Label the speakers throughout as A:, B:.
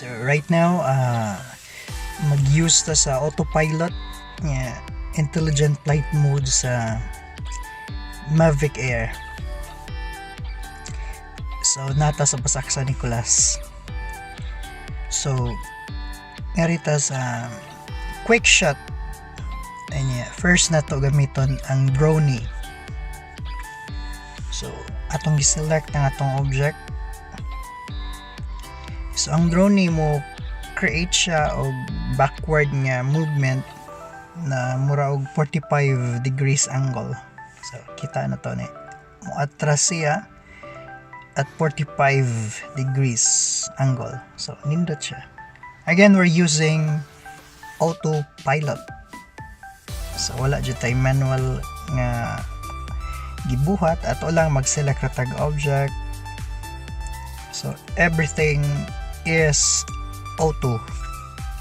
A: So right now, mag-use ta sa autopilot nga intelligent flight mode sa Mavic Air. So naa ta sa Basak San Nicolas. So ngari ta sa quick shot. Anya, first na to gamiton ang dronie. So atong gi-select ang atong object. So ang dronie mo create siya og backward nga movement na mura og 45 degrees angle. So kita na to ni. Mo atras siya at 45 degrees angle. So nindot siya. Again, we're using autopilot. So wala jud tay manual nga gibuhat, ato lang mag-select ra tag object. So everything is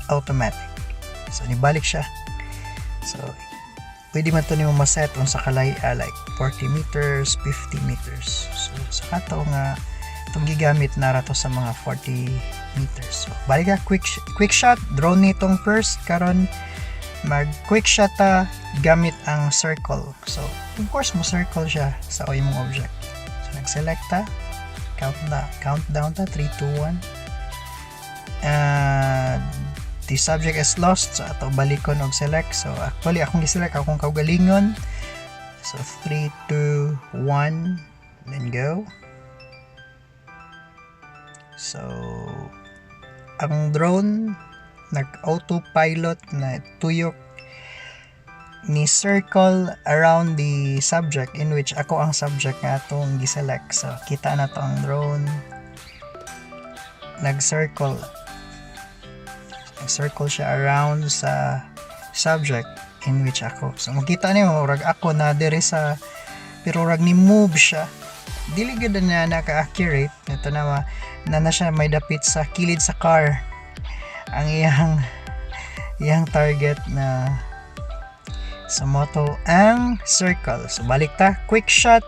A: automatic. So nibalik siya. So pwede man to nimo ma-set unsa kalay, like 40 meters, 50 meters. So sa kato nga itong gigamit na ra to sa mga 40 meters. So balik ka quick shot drone nitong first. Karon mag quick shot ta gamit ang circle. So of course mo circle siya sa imong object. So nag-select ta, count na, countdown ta, 3, 2, 1. The subject is lost, so ato balikon og select. So actually akong gi-select akong kaugalingon. So 3, 2, 1, then go. So ang drone nag autopilot na tuyok ni circle around the subject, in which ako ang subject nga atong gi-select. So kita na to ang drone nag-circle siya around sa subject, in which ako. So makita nimo rag ako na diri sa, pero rag ni move siya. Dili gud na naka-accurate ito na ma, na na siya may dapit sa kilid sa car ang iyang target na sa moto ang circle. So balik ta, quick shot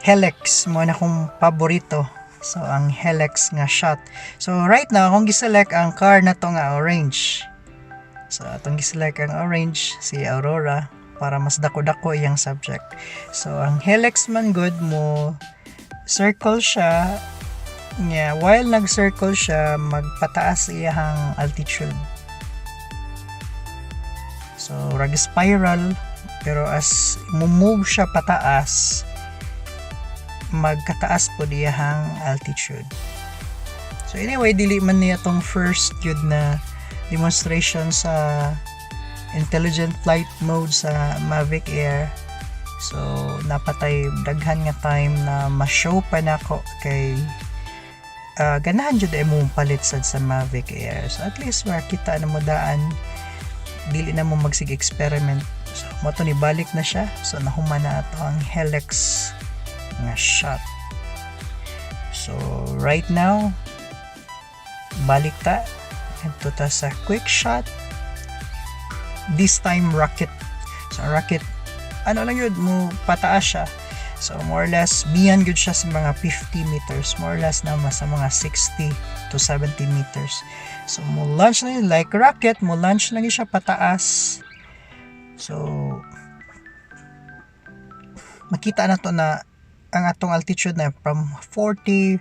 A: helix mo na akong paborito. So ang helix nga shot. So right now akong giselect ang car na to nga orange. So atong giselect ang orange, si Aurora, para mas dako-dako iyang subject. So ang helix man good mo circle siya niya. While nag-circle siya, magpataas iyang altitude. So rag spiral, pero as mo-move siya pataas, magkataas po diyahang altitude. So anyway, dili man niya tong first yun na demonstration sa intelligent flight mode sa Mavic Air. So napatay daghan nga time na ma-show pa nako kay ganahan jud ay mo palit sad sa Mavic Air. So at least makita na mo daan, dili na mo magsig experiment. So mo to ni balik na siya. So nahuman na ato ang helix nga shot. So right now balik ta adto ta sa quick shot, this time rocket. So ang rocket, ano lang yun mo, pataas siya. So more or less biyan gud siya sa mga 50 meters, more or less na mas sa mga 60 to 70 meters. So mo launch na yun like rocket, mo launch lang yun siya pataas. So makita na to na ang atong altitude na from 40,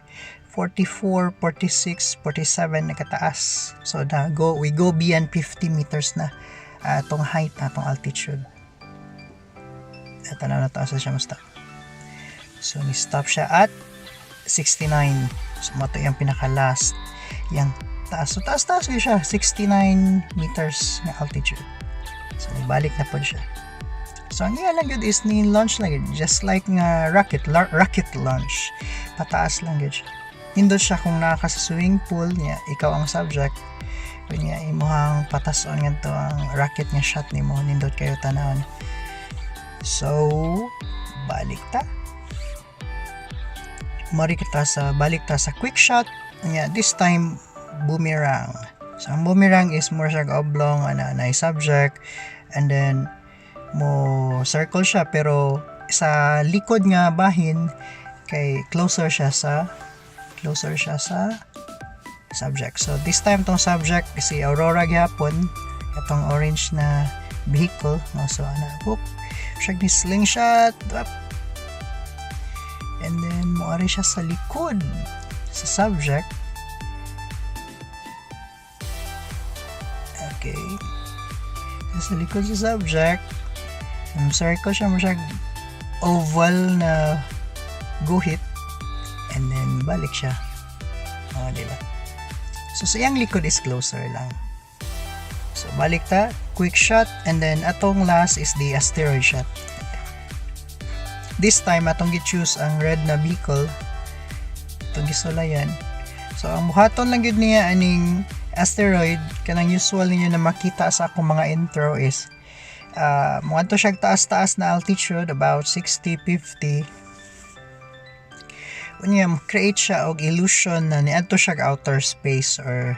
A: 44, 46, 47 nakataas. So na go we go beyond 50 meters na atong height, atong altitude. Ito na nataas na siya mo-stop. So ni stop siya at 69. So mo to yung pinaka last yung taas. So taas taas siya, 69 meters na altitude. So balik na pod siya. So ang iya lang gyud is ni launch lang gyud, just like nga rocket rocket launch. Pataas lang gyud siya. Nindot siya kung naa ka sa swimming pool niya, ikaw ang subject. Kunya imuhang patason ngadto ang rocket nga shot nimo, nindot kayo tanawon. So balik ta. Mari kita sa balik ta sa quick shot niya, this time boomerang. So ang boomerang is more siya oblong ana na subject and then mo circle siya, pero sa likod nga bahin kay closer siya sa Subject. So this time, tong subject si Aurora gihapon, atong orange na vehicle, no? So ana, whoop, siya ni slingshot up. And then moari siya sa likod sa subject. Okay. Sa likod sa subject, circle siya mo siya, oval na guhit, and then balik siya. Oh, di ba? So sa iyang likod is closer lang. So balik ta, quick shot, and then atong last is the asteroid shot. This time, atong gi-choose ang red na vehicle. Atong gisulayan. So ang buhaton lang gyud niya aning asteroid, kanang usual ninyo na makita sa akong mga intro is muadto siya taas-taas na altitude, about 60, 50. Unya create siya og illusion na niadto siya outer space or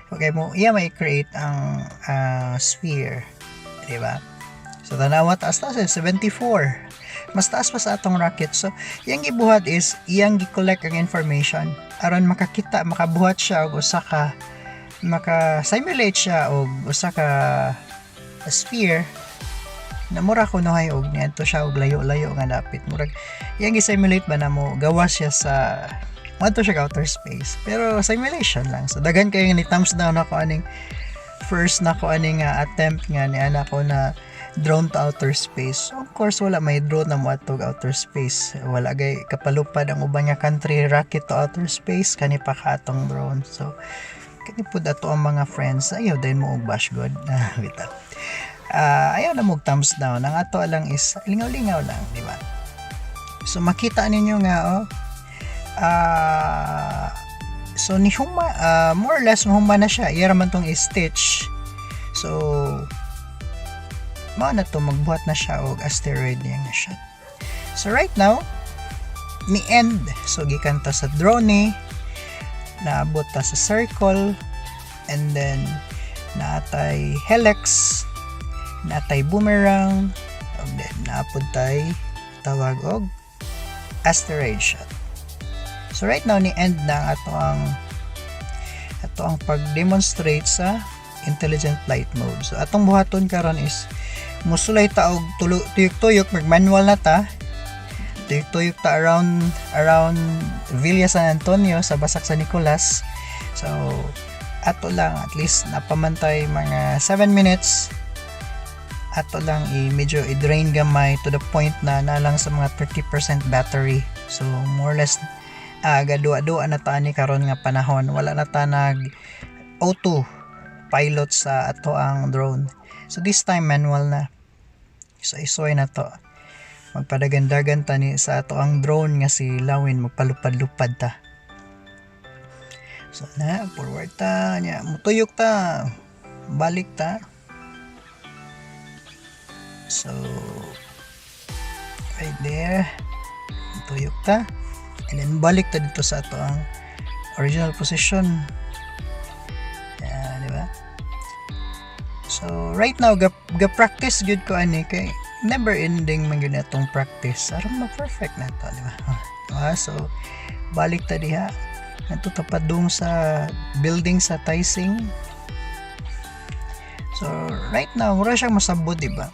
A: okay mo iya may create ang sphere, di ba? So tanawa, taas taas eh, 74, mas taas pa sa atong rocket. So iyang gibuhat is iyang gi-collect ang information aron makakita, makabuhat siya og usa ka, maka simulate siya og usa ka sphere na mura kunohay og niadto siya og layo-layo nga dapit. Murag iyang gi-simulate ba na mo gawas siya sa moadto siya outer space, pero simulation lang. So daghan kayo ni thumbs down ako aning first na ko aning attempt nga ni ana ko na drone to outer space. So, of course, wala may drone na moadto outer space. Wala gay kapalupad ang uban nga country rocket to outer space, kani pa ka atong drone. So kani pud ato ang mga friends, ayaw din mo og bash god. Ah, bitaw. Ayaw na mo og thumbs down. Ang ato lang is lingaw-lingaw lang, di ba? So makita ninyo nga, oh, so ni huma, more or less huma na siya. Iya man tong stitch. So mao na to, magbuhat na siya og asteroid niya nga shot. So right now ni end. So gikan ta sa drone, naabot ta sa circle, and then naatay helix, naatay boomerang, ug then naapod tay tawag og asteroid shot. So right now ni end na ang ato ang pag-demonstrate sa intelligent flight mode. So atong buhaton karon is musulay ta og tuyok-tuyok, mag-manual na ta. Tuyok-tuyok ta around around Villa San Antonio sa Basak San Nicolas. So ato lang, at least napamantay mga 7 minutes, ato lang i medyo i-drain gamay to the point na nalang sa mga 30% battery. So more or less gaduwa-duwa na ta ani karon nga panahon. Wala na ta nag auto pilot sa ato ang drone. So this time, manual na. So isuway na to, magpadagandagan ta ni sa ato ang drone nga si Lawin, magpalupad-lupad ta. So na forward ta nya, mutuyok ta, balik ta. So right there, tuyok ta, and then balik ta dito sa ato ang original position. Yan, di ba? So right now ga practice gyud ko ani kay never ending man gyud atong practice aron ma-perfect na to, di ba? Diba? So balik ta diha nato, tapadung sa building sa Taising. So right now mura siyang masabot, di ba?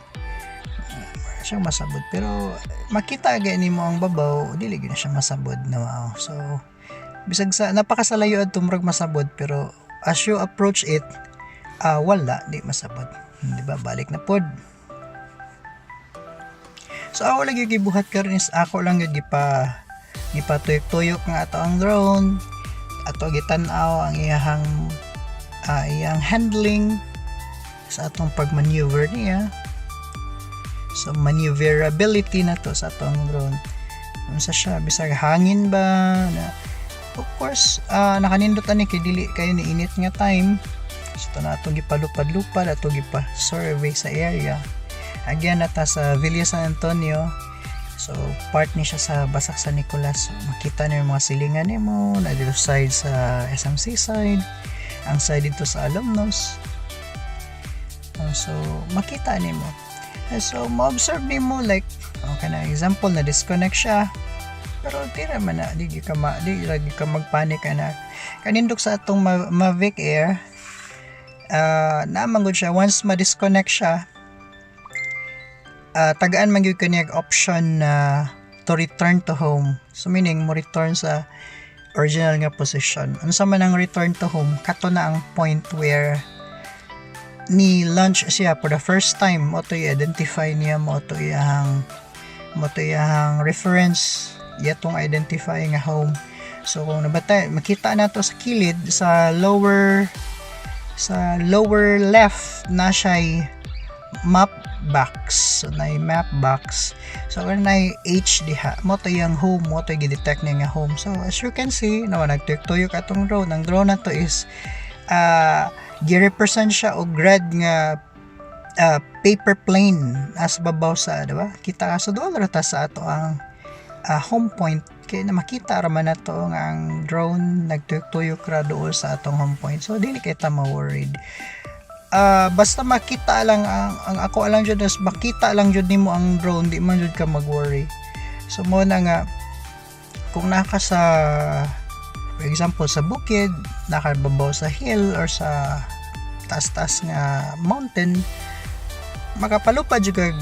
A: Mura siyang masabot, pero makita gani mo ang babaw, dili gyud na siya masabod na mao. So bisag sa napakasalayo adto, murag masabod, pero as you approach it, wala, di masabot, di ba? Balik na pod. So ako lagi gibuhat karon is ako lang gyud gipa tuyok-tuyok nga ato ang drone, ato gitan-aw ang iyang handling sa atong pag-maneuver niya. So maneuverability na to sa atong drone, unsa siya bisag hangin ba na. Of course, nakanindot ani kay dili kayo ni init nga time. So ito na atong gipalupad-lupad, ato gipa survey sa area. Again, nata sa Villa San Antonio. So part ni siya sa Basak San Nicolas. So, makita niyo yung mga silingan nimo na dito side sa SMC side, ang side dito sa alumnus. So makita nimo. So ma-observe nimo, like, okay na example na disconnect siya, pero Pero di naman na, di lagi ka magpanic ana. Kanindot sa atong Mavic Air, naa man gud siya, once ma-disconnect siya, tagaan man gyud kaniya option na to return to home. So meaning mo return sa original nga position. Unsa man ang return to home? Kato na ang point where ni launch siya for the first time, mao to i-identify niya, mao to iyang reference, iyatong identify nga home. So kung nabata, makita nato sa kilid, sa lower left na siya map box. So na map box, so kung na H diha, mao to iyang home, mao to gi-detect niya nga home. So as you can see no, nagtuyok-tuyok atong drone. Ang drone nato is gi-represent siya og red nga paper plane as babaw sa, di ba? Kita ka sa duol ra ta sa ato ang home point, kay na makita ra man nato nga ang drone nagtuyok-tuyok ra duol sa atong home point. So dili kay ta ma-worried. Basta makita lang ang ako lang jud is makita lang jud nimo ang drone, di man jud ka mag-worry. So mo na nga kung naka sa, for example, sa bukid, nakababaw sa hill or sa taas-taas nga mountain, makapalupad jud kag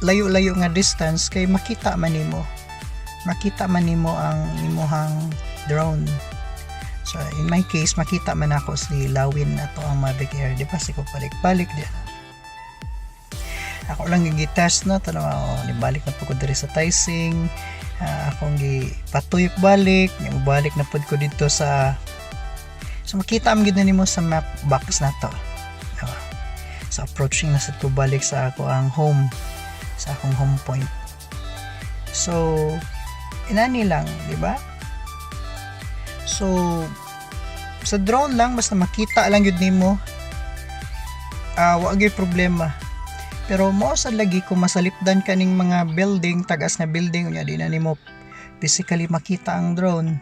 A: layo-layo nga distance kay makita man nimo ang imuhang drone. So in my case, makita man ako si Lawin ato ang Mavic Air, di ba? Si ko balik-balik di ako lang gi-test na tanaw ako, nibalik na po ko diri sa Taising. Akong gi patuyok balik, balik na pud ko dito sa, so makita man gid na nimo sa map box na to. So approaching na sa to balik sa ako ang home, sa akong home point. So inani lang, di ba? So sa drone lang, basta makita lang yun nimo, wa gyud problema. Pero mo sa lagi kung masalipdan kaning mga building, tagas nga building, unya di na nimo physically makita ang drone,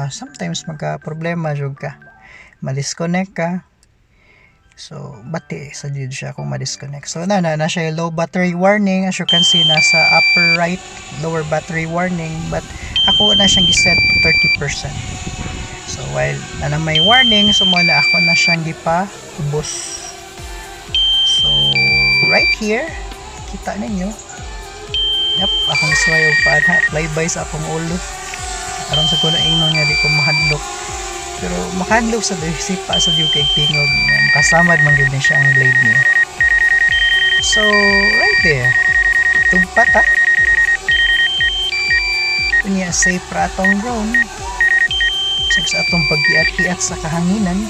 A: sometimes magka problema jud ka, ma-disconnect ka. So bati sa jud siya kung ma-disconnect. So na siya low battery warning. As you can see, nasa upper right, lower battery warning, but ako na siyang giset to 30%. So while na may warning, so mo na ako na siyang gipa ubos. So right here, kita ninyo. Yep, akong isway og pa flyby sa akong ulo. Aron sa ko na ingnon nga di ko mahadlok. Pero makahadlok sa diri, sipa sa diyo kay tingog, makasamad man gyud ni siya ang blade niya. So right there. Tugpat ha. Unya safe ra atong drone. Sa atong pagkiat-kiat sa kahanginan.